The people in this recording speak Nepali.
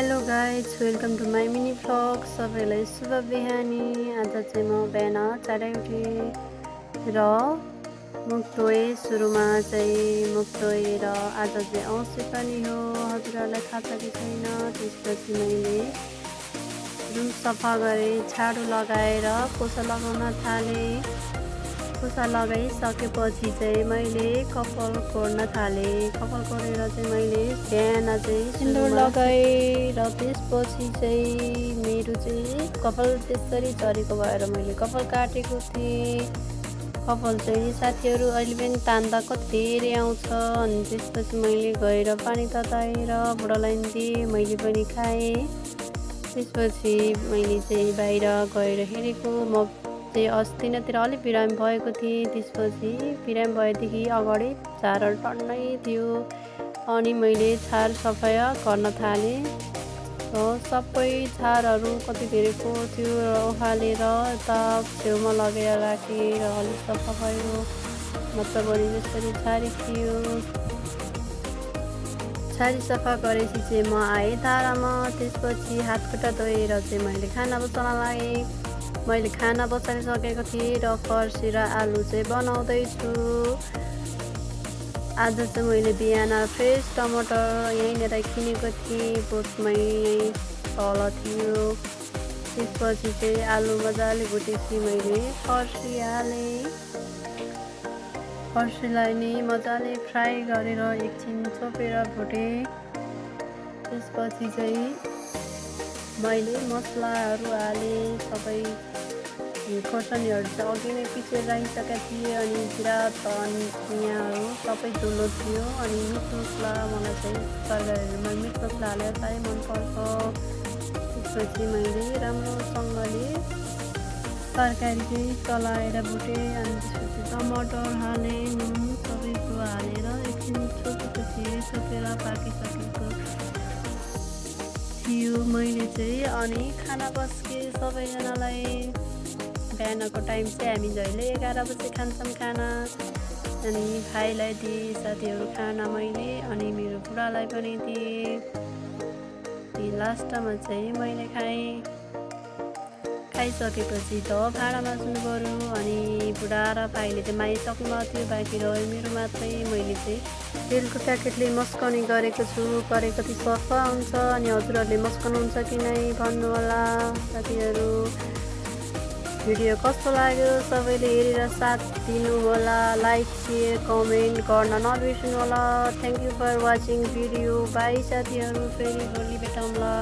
Hello guys, welcome to my mini vlog. सबैलाई शुभ बिहानी। आज चाहिँ म बिहान 4 उठेँ र मुख धोएँ। सुरुमा चाहिँ मुख धोएर आज चाहिँ औँसी पनि हो, हजुरहरूलाई थाहा छ कि छैन। त्यसपछि मैले रुम सफा गरेँ, झाडु लगाएर पोछा लगाउन थालेँ। पोछा लगाइसकेपछि चाहिँ मैले कपाल कोर्न थालेँ। कपाल कोरेर चाहिँ मैले बिहान चाहिँ सिन्दुर लगाएँ र त्यसपछि चाहिँ मेरो चाहिँ कपाल त्यसरी झरेको भएर मैले कपाल काटेको थिएँ। कपाल चाहिँ साथीहरू अहिले पनि तान्दा कति धेरै आउँछ। अनि त्यसपछि मैले गएर पानी तताएर बुढालाई दिएँ, मैले पनि खाएँ। त्यसपछि मैले चाहिँ बाहिर गएर हेरेको, म चाहिँ अस्ति नैतिर अलिक बिरामी भएको थिएँ। त्यसपछि बिरामी भएदेखि अगाडि झारहरू टन्नै थियो अनि मैले झार सफाइ गर्न थालेँ र सबै झारहरू कति धेरैको थियो र उखालेर यता छेउमा लगेर राखेँ र अलिक सफा भयो। मतलब भने जसरी झारी थियो। झारी सफा गरेपछि चाहिँ म आएँ धारामा। त्यसपछि हातखुट्टा धोएर चाहिँ मैले खाना बसाउन लागेँ। मैले खाना बसाइसकेको थिएँ र फर्सी र आलु चाहिँ बनाउँदैछु। आज चाहिँ मैले बिहान फ्रेस टमाटर यहीँनिर किनेको थिएँ, बोटमै यहीँ तल थियो। त्यसपछि चाहिँ आलु मजाले भुटेपछि मैले फर्सी हालेँ। फर्सीलाई नै मजाले फ्राई गरेर एकछिन छोपेर भुटेँ। त्यसपछि चाहिँ मैले मसलाहरू हालेँ। सबै खोर्सानीहरू चाहिँ अघि नै पिसेर राखिसकेका थिएँ। अनि जिरा धनियाँहरू सबै धुलो थियो। अनि मिट मसला, मलाई चाहिँ तरकारीहरूमा मिट मसला हालेर साह्रै मनपर्छ। त्यसपछि मैले राम्रोसँगले तरकारी चाहिँ चलाएर भुटेँ। अनि त्यसपछि टमाटर हालेँ, नुन सबै कुरो हालेर एकछिन छोपेपछि छोपेर पाकिसकेको थियो मैले चाहिँ। अनि खाना पस्केँ सबैजनालाई। बिहानको टाइम चाहिँ हामी जहिले 11 बजे खान्छौँ खाना। अनि भाइलाई दिएँ साथीहरू खाना मैले, अनि मेरो बुढालाई पनि दिएँ। लास्टमा चाहिँ मैले खाएँ। खाइसकेपछि त भाँडा माझ्नु पऱ्यो। अनि बुढा र भाइले चाहिँ मागिसक्नु भएको थियो, बाँकी रह्यो मेरो मात्रै। मैले चाहिँ तेलको प्याकेटले मस्काउने गरेको छु। करे कति सफा हुन्छ। अनि हजुरहरूले मस्काउनुहुन्छ कि नै भन्नुहोला साथीहरू। भिडियो कस्तो लाग्यो सबैले हेरेर साथ दिनु होला। लाइक शेयर कमेन्ट गर्न नबिर्सनु होला। Thank you for watching video. Bye साथीहरू, फेरि भोलि भेटौँला।